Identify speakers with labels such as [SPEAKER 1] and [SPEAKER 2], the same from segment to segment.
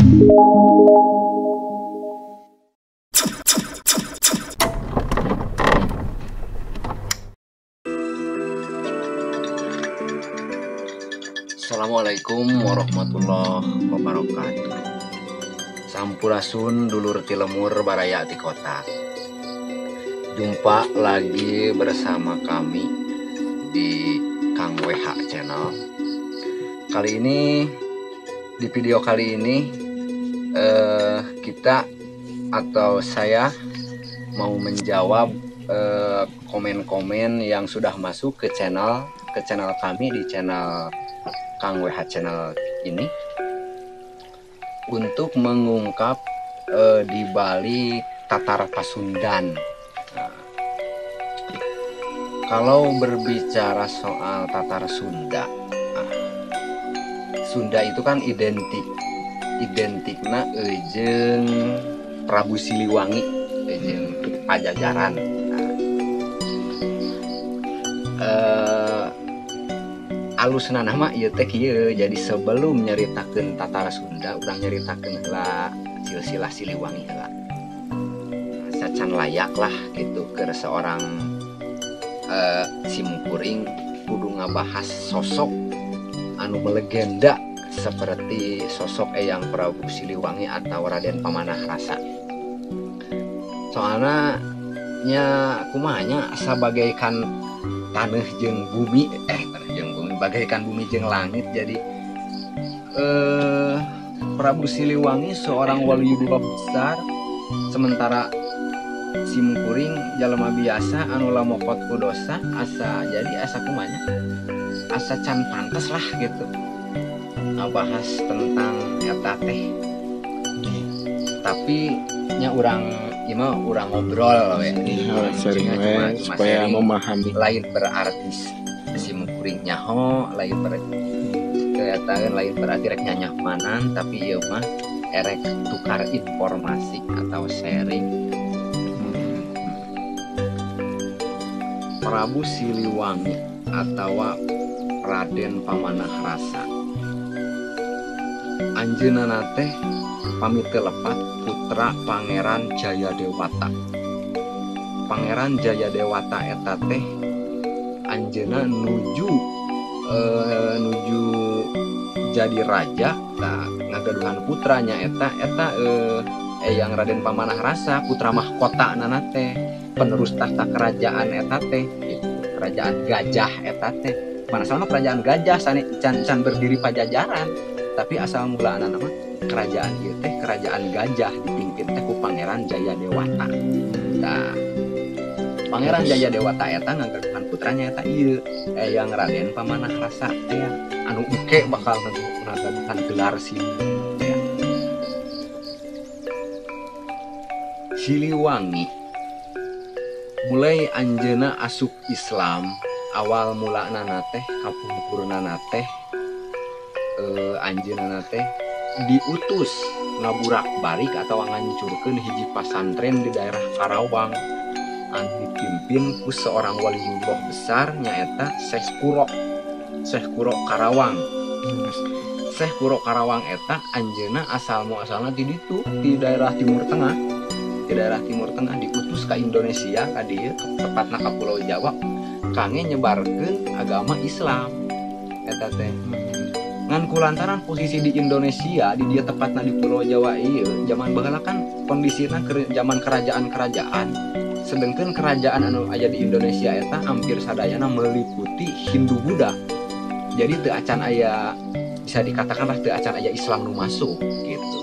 [SPEAKER 1] Assalamualaikum warahmatullahi wabarakatuh. Sampurasun dulur ti lembur, baraya ti kota. Jumpa lagi bersama kami di Kang WH Channel. Kali ini, di video kali ini, kita atau saya mau menjawab komen-komen yang sudah masuk ke channel kami, di channel Kang WH Channel ini, untuk mengungkap di balik Tatar Pasundan. Nah, kalau berbicara soal Tatar Sunda, nah, Sunda itu kan identikna jeung Prabu Siliwangi jeung Pajajaran. Nah, alusna nama ieu teh kieu. Jadi sebelum nyaritakeun Tatar Sunda, urang nyaritakeun heula silsilah Siliwangi heula. Sacan layak lah gitu ke seorang simkuring kudu ngabahas sosok anu melegenda seperti sosok Eyang Prabu Siliwangi atau Raden Pamanah Rasa. Soalnya nya kumaha nya, asa bagaikan tanah jeung bumi, tanah jeung bumi, bagaikan bumi jeung langit. Jadi Prabu Siliwangi seorang waliullah besar, sementara simkuring jalma biasa anu lamokot ku dosa. Asa jadi asa kumaha nya, asa can pantes lah gitu ngabahas tentang eta teh. Tapi nya urang ieu mah urang ngobrol we.
[SPEAKER 2] Iya, sharing
[SPEAKER 1] Cuma-
[SPEAKER 2] we
[SPEAKER 1] cuma
[SPEAKER 2] supaya
[SPEAKER 1] sharing.
[SPEAKER 2] Memahami.
[SPEAKER 1] Lain berarti simkuring nyaho, lain berarti kelihatan, lain berarti rek nyanyahmanan, tapi ieu mah erek tukar informasi atau sharing. Prabu Siliwangi atau Raden Pamanah Rasa, anjeunna teh pami teu lepat putra Pangeran Jayadewata. Pangeran Jayadewata eta teh anjeunna nuju jadi raja. Nah, ngagaduhan putranya eta eta Eyang Raden Pamanah Rasa, putra mahkota nana teh, penerus tahta kerajaan eta teh gitu. Kerajaan Gajah eta teh mana sama kerajaan Gajah sane can can berdiri Pajajaran, tapi asal mula nama kerajaan ieu teh kerajaan Gajah, dipimpin teh ku Pangeran Jayadewata. Nah, Pangeran Jayadewata eta ngagaduhan putranya eta ieu Eyang Raden Pamanah Rasa teh anu engke bakal ngagaduhan gelar Siliwangi ya. Siliwangi mulai anjeuna asup Islam, awal mulana teh kapungkurna teh anjeunna teh diutus ngaburak balik atau ngancurkeun hiji pasantren di daerah Karawang anu dipimpin ku seorang waliullah besar, nyaeta Syekh Kuro, Syekh Kuro Karawang. Syekh Kuro Karawang eta anjeunna asal muasalna di ditu, di daerah Timur Tengah, di daerah Timur Tengah, diutus ke Indonesia, ka dieu, tepatna ka Pulau Jawa, kangge nyebarkeun agama Islam eta teh. Ngan kulantaran posisi di Indonesia, di dia tepatna di Pulau Jawa ieu, zaman baheula kan kondisinya zaman kerajaan-kerajaan, sedangkan kerajaan anu aya di Indonesia eta hampir sadayana meliputi Hindu Buddha. Jadi teu acan aya, bisa dikatakan lah teu acan aya Islam nu masuk gitu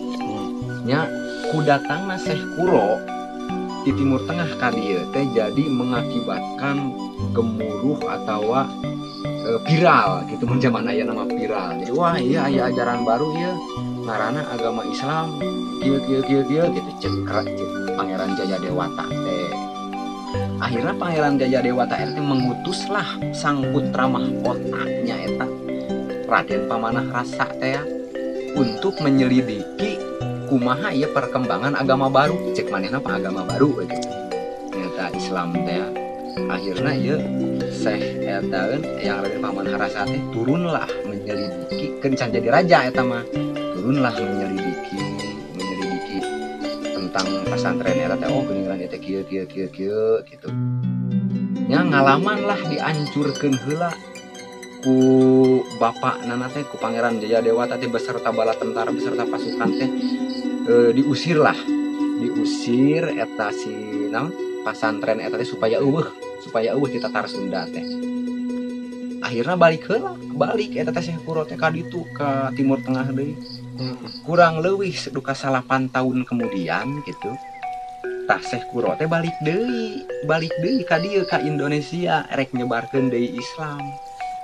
[SPEAKER 1] nya. Ku datangna Syekh Kuro di Timur Tengah ka dieu teh jadi mengakibatkan gemuruh atau viral gitu, mun zaman aya nama viral. Jadi wah iya, aya ajaran baru ya, ngaranna agama Islam, kieu kieu kieu kieu gitu, cek cek Pangeran Jayadewata teh. Akhirnya Pangeran Jayadewata teh mengutuslah sang putra mahkotanya eta Raden Pamanah Rasa teh ya, untuk menyelidiki kumaha ya perkembangan agama baru, cek manehna apa agama baru gitu nyata Islam teh. Akhirnya ya Syekh eta yang Raden Pamanah Rasa teh turunlah menyelidiki, kencan jadi raja eta mah, turunlah menyelidiki. Tentang pesantren eta teh, oh geuningan ieu teh kieu kieu kieu kieu gitu. Nya ngalaman lah diancurkeun heula ku bapak nana teh, ku Pangeran Jaya Dewata teh beserta bala tentara, beserta pasukan teh, diusir lah, diusir eta si naon pasantren eta teh supaya euweuh di Tatar Sunda teh. Akhirnya balik heula, balik eta teh Syekh Kuro teh ka ditu, ka Timur Tengah deui. Kurang leuwih duka 9 tahun kemudian gitu tah, Syekh Kuro teh balik deui, balik deui ka dieu, ka Indonesia, rek nyebarkeun deui Islam.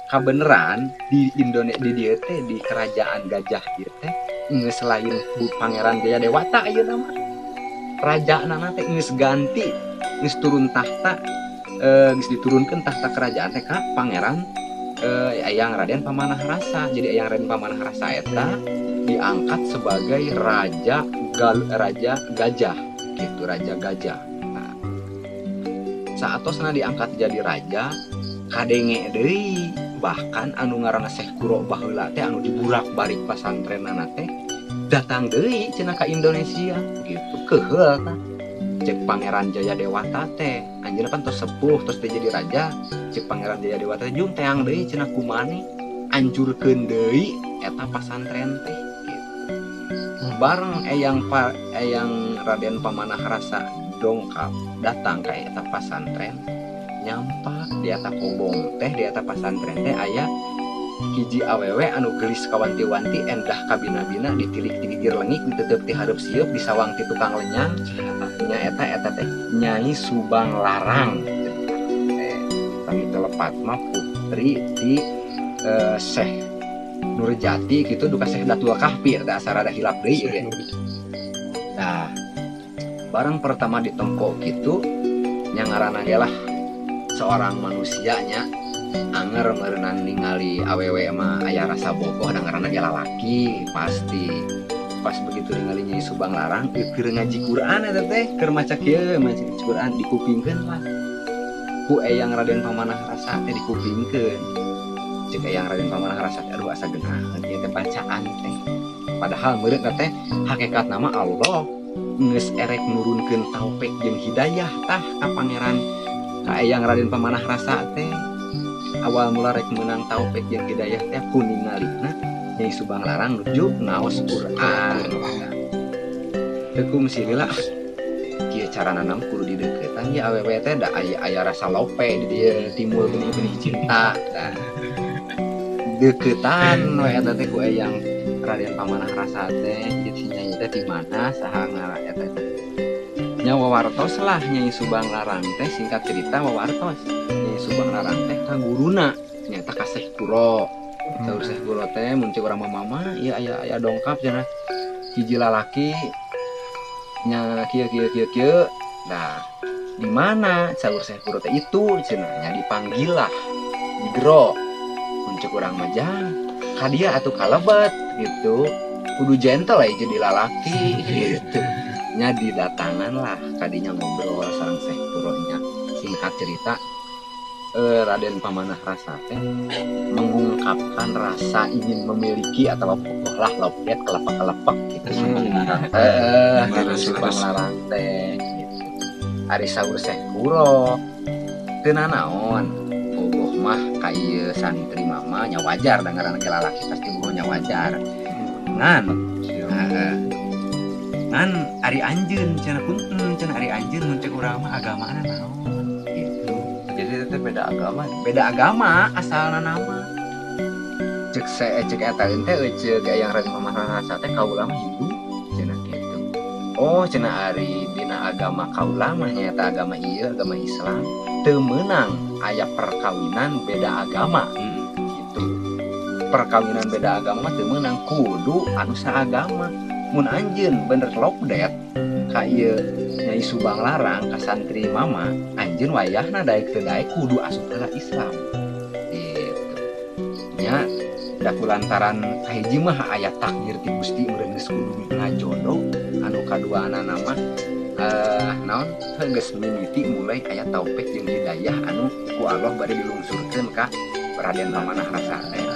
[SPEAKER 1] Kabeneran di Indonesia, di dieu teh, di kerajaan Gajah ieu teh geus lain Bu Pangeran Jaya Dewata ayeuna mah raja nana teh, geus ganti, geus turun tahta, geus diturunkeun tahta kerajaan teh ka Pangeran Eyang Raden Pamanah Rasa. Jadi Eyang Raden Pamanah Rasa eta diangkat sebagai raja gajah gitu, raja gajah. Nah, saatosna diangkat jadi raja, kadenge deui bahkan anu ngaranna Syekh Kuro baheula teh, anu diburak-barik pasantrenana teh, datang deui cenah ka Indonesia gitu. Keheul tah cek Pangeran Jaya Dewata teh, anjeunna kan tos sepuh, tos teh jadi raja. Cek Pangeran Jaya Dewata teh, jung teang deui cenah kumani, ancurkeun deui eta pasantren teh gitu. Bareng Eyang Raden Pamanah Rasa dongkap datang ka eta pasantren, nyampak di eta kobong teh, di eta pasantren teh aya hiji awewe anu gelis kawanti-wanti, endah kabina-bina, ditilik ti gigir lengik, diteuteup ti hareup sieup, disawang ti tukang lenyang nya. Eta eta teh Nyai Subang Larang eh teu lepat mah putri ti Syekh Nurjati gitu, duka Syekh Datul Kahfi eta, asa rada hilap deui ge. Nah, barang pertama ditempo gitu nya, ngaranna ge lah seorang manusia nya, anger meureunan ningali awewe mah aya rasa bogoh da ngaranna ge lalaki pasti. Pas begitu ningali Nyai Subang Larang keur ngaji Quran eta teh, keur maca kieu, maca Quran, dikupingkeun lah ku Eyang Raden Pamanah Rasa teh, dikupingkeun. Cek Eyang Raden Pamanah Rasa teh, aduh, asa genaheun ieu teh bacaan teh. Padahal meureun teh hakikat nama Allah geus erek nurunkeun taufik jeung hidayah tah ka pangeran, ka Eyang Raden Pamanah Rasa teh. Awal mula rek meunang taufik jeung hidayah teh ku ningalina Nyai Subang Larang nuju ngaos Quran. Teu mesti lila kieu carana nam kudu dideukeutan ya awewe teh, da aya aya rasa lope di dieu, timbul benih-benih cinta. Nah, deukeutan we eta teh ku Eyang Raden Pamanah Rasa teh. Ieu si Nyai teh di mana, saha ngaran eta teh nya? Wawartos lah Nyai Subang Larang teh. Singkat cerita, wawartos Nyai Subang Larang teh ka guruna, nyata ka Syekh Kuro. Saur Syekh Kuro teh, mun cek urang mah, mama ieu aya aya dongkap cenah hiji lalaki nya, kieu kieu kieu kieu. Nah, di mana saur Syekh Kuro teh, itu cenah nya dipanggil lah di gero. Mun cek urang mah, jang ka dia atuh kalebet gitu, kudu gentle ya jadi lalaki gitu nya. Didatangan lah kadinya, ngobrol sareng Syekh Kuro nya. Singkat cerita, Raden Pamanah Rasa teh mengungkapkan rasa ingin memiliki atau lah lopet kelepak-kelepak gitu
[SPEAKER 2] Leres,
[SPEAKER 1] Subang
[SPEAKER 2] leres.
[SPEAKER 1] Larang teh gitu. Ari saur Syekh Kuro, teu nanaon, bogoh mah ka ieu santri mama nya wajar da ngaranna ge lalaki pasti bogohnya wajar. Ngan heeh, ngan ari anjeun cenah, punten cenah, ari anjeun mun cek urang mah agamana naon gitu.
[SPEAKER 2] Jadi itu beda agama.
[SPEAKER 1] Beda agama asalna nama cek se cek eta teh, cek Eyang Raden Pamanah Rasa teh, kaula mah Hindu cenah gitu. Oh cenah, ari dina agama kaula mah nyaeta agama ieu, agama Islam, teu meunang aya perkawinan beda agama gitu. Perkawinan beda agama mah teu meunang, kudu anu saagama. Mun anjeun bener lobdet ka ieu Nyai Subang Larang, ka santri mama, anjeun wayahna daek teu daek kudu asup heula Islam gitu nya. Da kulantaran kahiji mah aya takdir ti Gusti meureun geus kudu ngajodoh, anu kaduana mah naon heuh geus mimiti mulai aya taufik jeung hidayah anu ku Allah bade dilungsurkeun ka Raden Pamanah Rasa teh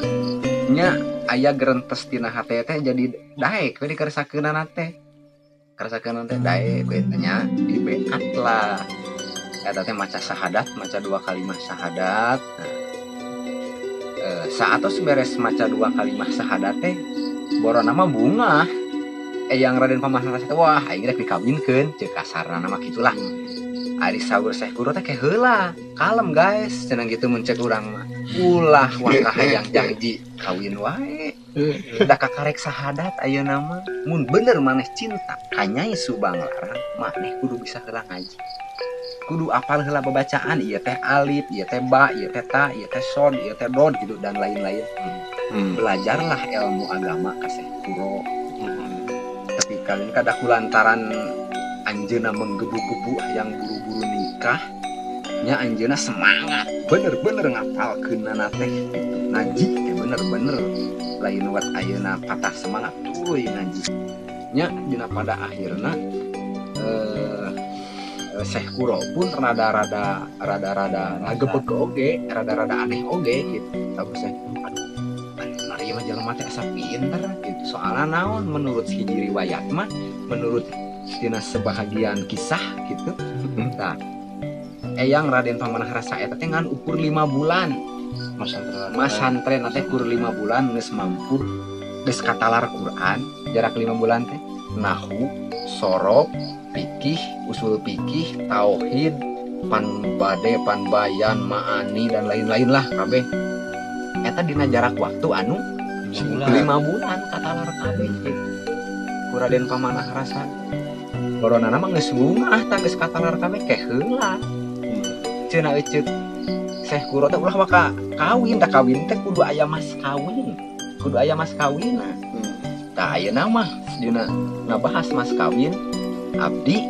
[SPEAKER 1] nya. Aya gerentes tina hate teh, jadi daek we dikersakeunana teh. Karasakeun teh daek we nya dibeat lah. Eta teh maca syahadat, maca dua kalimah syahadat. Nah, saatos beres maca dua kalimah syahadat teh borona mah bungah. Eyang Raden Pamanah Rasa teh, wah, aing rek dikawinkeun, ceuk kasarna mah kitulah. Ari saur Syekh Quro teh, "Heula, kalem guys," cenah gitu. Mun cek urang mah ulah waka hayang janji kawin wae, da kakarek sahadat ayeuna mah. Mun bener maneh cinta ka Nyai Subang Larang, maneh kudu bisa heula ngaji, kudu apal heula babacaan ieu teh alif, ieu teh ba, ieu teh ta, ieu teh sod, ieu teh dod gitu dan lain-lain. Belajarlah ilmu agama ka Syekh Quro." Tapi kalian kada kulantaran anjeuna menggebu-gebu yang buru-buru nikah nya, anjeuna semangat bener-bener ngapalkeun teh gitu, ngaji teh bener-bener lain wat ayeuna patah semangat, tuluy ngaji nya. Dina pada akhirna Syekh Quro pun rada-rada rada-rada ngagebeg oge, rada-rada aneh oge gitu. Tapi Syekh Quro, aduh, bener ieu mah jelema teh asa pinter gitu. Soalna naon, menurut hiji riwayat mah, menurut tina sebahagian kisah gitu, nah, Eyang Raden Pamanah Rasa eta teh ngan ukur 5 bulan
[SPEAKER 2] Masantren.
[SPEAKER 1] Masantren teh ukur 5 bulan geus mampu, geus katalar Quran. Jarak 5 bulan teh nahu, sorof, fikih, usul fikih, tauhid, pan bade, pan bayan, maani, dan lain-lain lah kabeh eta dina jarak waktu anu 5 bulan katalar kabeh gitu ku Raden Pamanah Rasa. Boronana mah geus bungah tah, geus katalar kabeh, ke heula cenah eceuk Syekh Quro teh, ulah waka kawin, da kawin teh kudu aya mas kawin, kudu aya mas kawin. Tah, ayeuna mah dina ngabahas mas kawin, abdi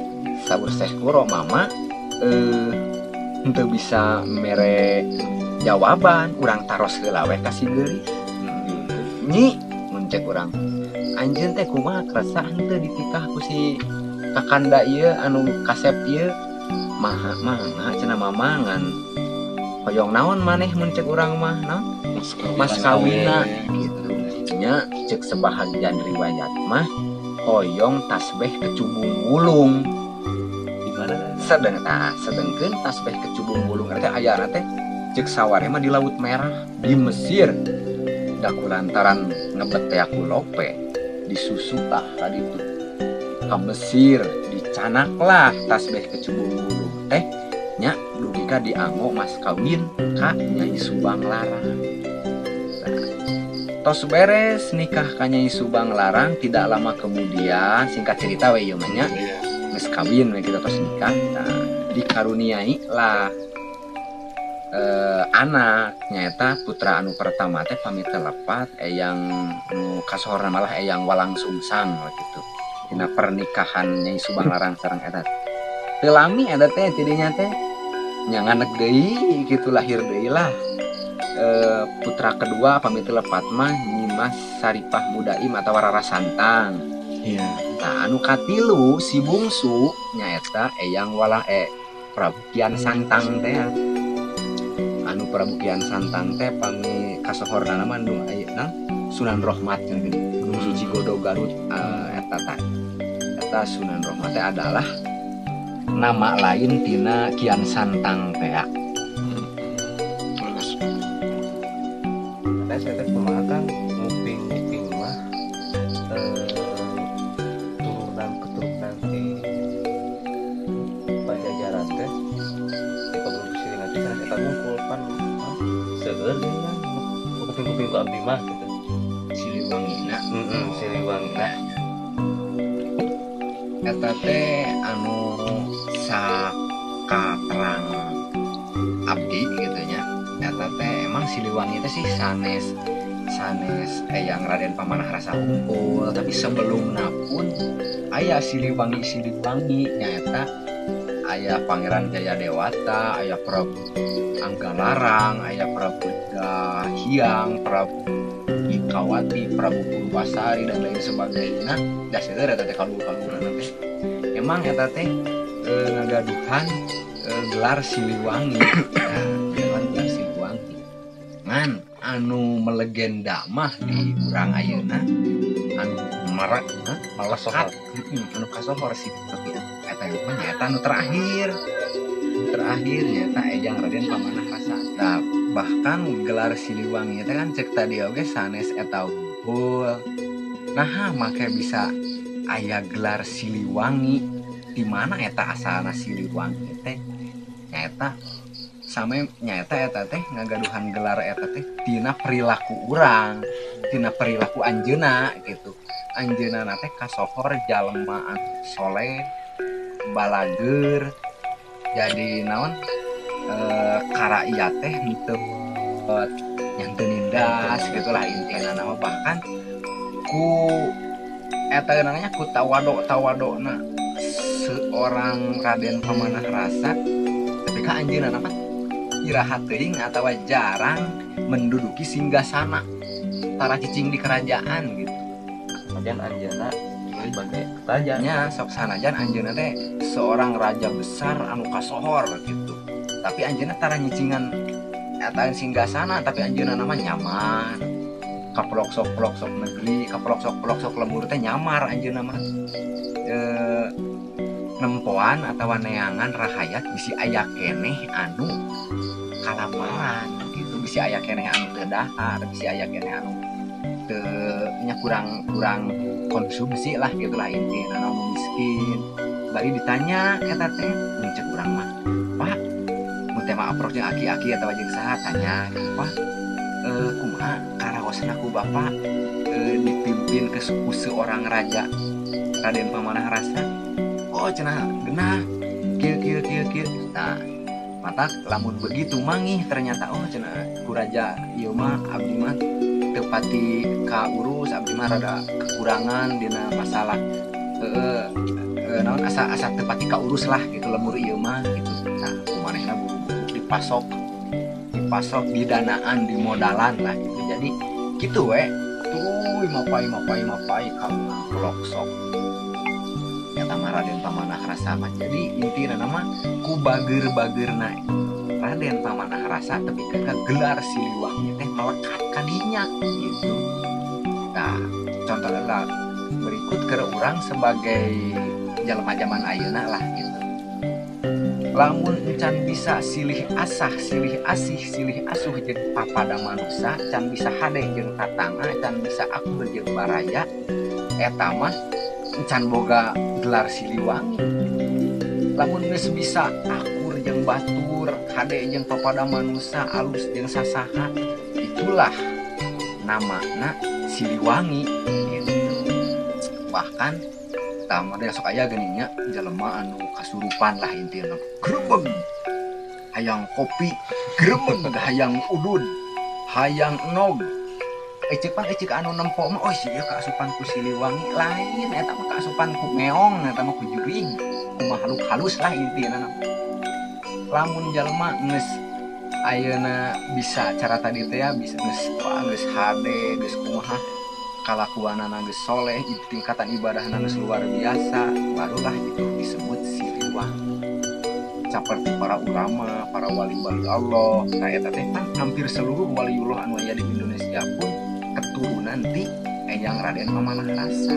[SPEAKER 1] saur Syekh Quro, mama henteu bisa mere jawaban, urang taros heula we ka si geulis. "Nyi," mun cek urang, "anjeun teh kumaha, kersa henteu ditikah ku si kakanda ieu anu kasep ieu?" "Maha mangga," cenah, "mama, ngan hoyong naon maneh?" Mun cek urang mah naon, mas kawinna gitu nya. Cek sebahagian riwayat mah hoyong tasbih kecubung wulung.
[SPEAKER 2] Di mana?
[SPEAKER 1] Sedang tah, sedengkeun tasbih kecubung wulung teh ayana teh cek saware mah di Laut Merah, di Mesir. Da lantaran ngebet teh ku lope disusu tah tadi tuh ka Mesir, dicanak lah tasbih kecubung wulung teh nya, dugi ka dianggo mas kawin ka Nyai Subang Larang. Nah, tos beres nikah ka Nyai Subang Larang, tidak lama kemudian, singkat cerita we ieu mah nya, geus kawin we kita, tos nikah. Nah, dikaruniai lah anak, nyaeta putra anu pertama teh pamit lepat Eyang nu kasohorna malah Eyang Walang Sungsang gitu. Dina pernikahan Nyai Subang Larang sareng eta teu lami eta teh tidinya teh nya nganek deui gitu, lahir deui lah putra kedua pamit lepat mah Nyimas Saripah Mudaim atau Rara Santang. Nah, anu katilu si bungsu nyaeta Eyang Wala Prabu Kian Santang teh. Anu Prabu Kian Santang teh pami kasohorna mah nu ayeuna Sunan Rohmat kan gini. Gunung Suci Godog Garut eta tah. Eta Sunan Rohmat teh adalah nama lain tina Kian Santang teh.
[SPEAKER 2] Terus saya teh kumaha kan nguping-nguping mah turunan keturunan di Pajajaran teh di Pagunung Silingan teh sanes eta wungkul pan seueur geuningan kuping-kuping ku abdi mah gitu.
[SPEAKER 1] Siliwangina.
[SPEAKER 2] Heeh, Siliwangi.
[SPEAKER 1] Nah, eta teh anu sakaterang abdi gitu nya. Eta teh emang Siliwangi teh sih sanes sanes Eyang Raden Pamanah Rasa hungkul, tapi sebelumna pun aya Siliwangi. Siliwangi nyaeta aya Pangeran Jaya Dewata, aya Prabu Anggalarang, aya Prabu Hyang, Prabu Ikawati, Prabu Purbasari, dan lain sebagainya. Da seueur eta teh kaluhur-kaluhurna teh. Emang eta teh ngagaduhan gelar Siliwangi. Nah, gelar gelar Siliwangi. Ngan anu melegenda mah di urang ayeuna anu melekat, anu kasohor sih, tapi eta mah nyaeta anu terakhir. Terakhir nyaeta Eyang Raden Pamanah Rasa. Nah, bahkan gelar Siliwangi teh kan cek tadi oge sanes eta unggul. Nah, make bisa aya gelar Siliwangi, di mana eta asalna Siliwangi teh? Nyaeta same nyaeta eta teh ngagaduhan gelar eta teh tina perilaku urang, tina perilaku anjeunna gitu. Anjeunna teh kasohor jalma anu soleh, balageur, jadi naon karakyat teh henteu yang teu nindas gitulah intina nama. Bahkan ku eta namanya ku tawado-tawadona seorang Raden Pamanah Rasa, tapi ka anjeunna mah iraha teuing atawa jarang menduduki singgasana para cicing di kerajaan gitu.
[SPEAKER 2] Sanajan anjeunna sebagai raja
[SPEAKER 1] nya sok sanajan anjeunna teh seorang raja besar anu kasohor gitu, tapi anjeunna tara nyicingan eta singgasana, tapi anjeunna nama nyaman ka pelosok-pelosok negeri, ka pelosok-pelosok lembur teh nyamar anjeunna mah nempoan atawa neangan rahayat bisi aya keneh anu kalaparan gitu, bisi aya keneh anu teu dahar, bisi aya keneh anu teu nya kurang konsumsi lah gitulah intina anu miskin. Bari ditanya eta teh cek urang mah, Pak mun teh mah aprok jeung aki-aki atawa jeung saha, tanya gitu, Pak kumaha karaosna ku bapak dipimpin ke suku seorang raja Raden Pamanah Rasa? Oh cenah genah kieu kieu kieu kieu. Nah mata lamun begitu mangih ternyata oh cenah ku raja ieu mah abdi mah teu pati kaurus, abdi mah rada kekurangan dina masalah naon asa asa teu pati kaurus lah gitu lembur ieu mah gitu. Nah kumanehna buru-buru dipasok dipasok didanaan dimodalan lah gitu. Jadi gitu we tuluy mapai mapai mapai ka urang pelosok eta mah Raden Pamanah Rasa mah. Jadi intina nama ku bager-bagerna Raden Pamanah Rasa tapi ke gelar Siliwangi teh melekat kadinya gitu. Nah contohnya lah berikut ke urang sebagai jalma zaman ayeuna lah gitu. Lamun encan bisa silih asah, silih asih, silih asuh jeung papada manusa, can bisa hade jeung tatangga, can bisa akur jeung baraya, eta mah encan boga gelar Siliwangi. Lamun geus bisa akur jeung batur, hade jeung papada manusa, alus jeung sasaha, itulah namana Siliwangi gitu. Bahkan tah model sok aya geuning nya jelema anu kasurupan lah intina, grebeg hayang kopi, grebeg hayang udud, hayang enog. Ecek pan ecek anu nempo mah oh si ieu kaasupan ku Siliwangi, lain eta mah kaasupan ku meong, eta mah ku jurig, ku makhluk halus lah intina. Lamun jelema geus ayeuna bisa cara tadi teh ya, bisa geus geus hade, geus kumaha kalakuanana geus soleh, tingkatan ibadahna geus luar biasa, barulah itu disebut Siliwangi. Seperti para ulama, para wali-wali Allah. Nah eta teh kan hampir seluruh waliullah anu aya di Indonesia pun keturunan ti Eyang Raden Pamanah Rasa.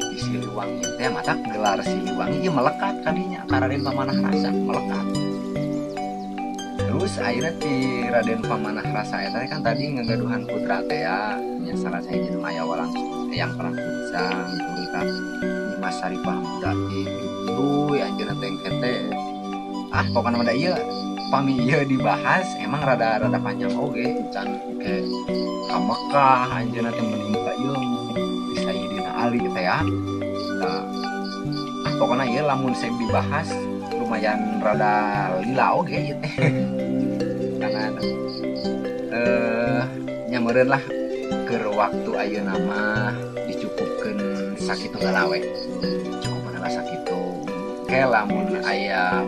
[SPEAKER 1] Di Siliwangi teh mata gelar Siliwangi ieu melekat kadinya ka Raden Pamanah Rasa, melekat. Terus akhirnya ti Raden Pamanah Rasa eta kan tadi ngagaduhan putra teh ya, nya salah sahiji aya walang Eyang Parangkuncang, tuluy ka Nyimas Saripah Mudati tuluy anjeunna teh engke. Ah pokona mah da ieu pami ieu dibahas emang rada-rada panjang oge, can ke ka Mekah anjeunna teh menimba ilmu di Sayyidina Ali teh ya. Nah, ah pokona ieu lamun saya dibahas lumayan rada lila oge ieu teh. Karena nya meureun lah keur waktu ayeuna mah dicukupkeun sakitu heula we. Cukup heula sakitu. Ke lamun aya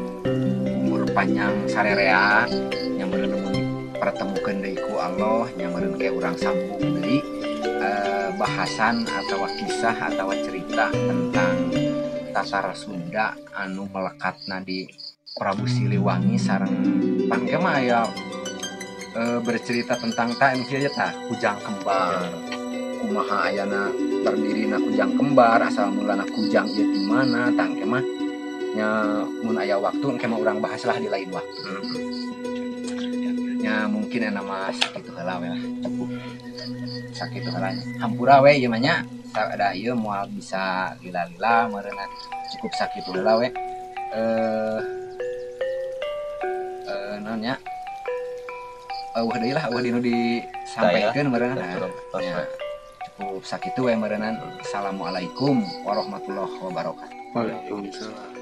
[SPEAKER 1] umur panjang sarerea nya meureun lamun dipertemukeun deui ku Allah, nya meureun ke urang sambung deui bahasan atawa kisah atawa cerita tentang Tatar Sunda anu melekatna di Prabu Siliwangi sareng pangke mah aya bercerita tentang ta anu kieu tah Kujang Kembar. Kumaha ayana berdiri kujang kembar, asal mulana kujang ieu di mana, tah engke mah nya mun aya waktu engke mah urang bahas lah di lain waktu. Nya mungkin enak mah sakitu heula we lah, cukup sakitu heula nya. Hampura we ieu mah nya, ada ieu moal bisa lila-lila meureunna, cukup sakitu heula we. Eh eh naon nya, euweuh deui lah, euweuh dinu disampaikeun meureunna.
[SPEAKER 2] Tos,
[SPEAKER 1] Ya,
[SPEAKER 2] we.
[SPEAKER 1] Cukup sakitu we meureunna. Assalamualaikum warahmatullahi wabarakatuh.
[SPEAKER 3] Waalaikumsalam.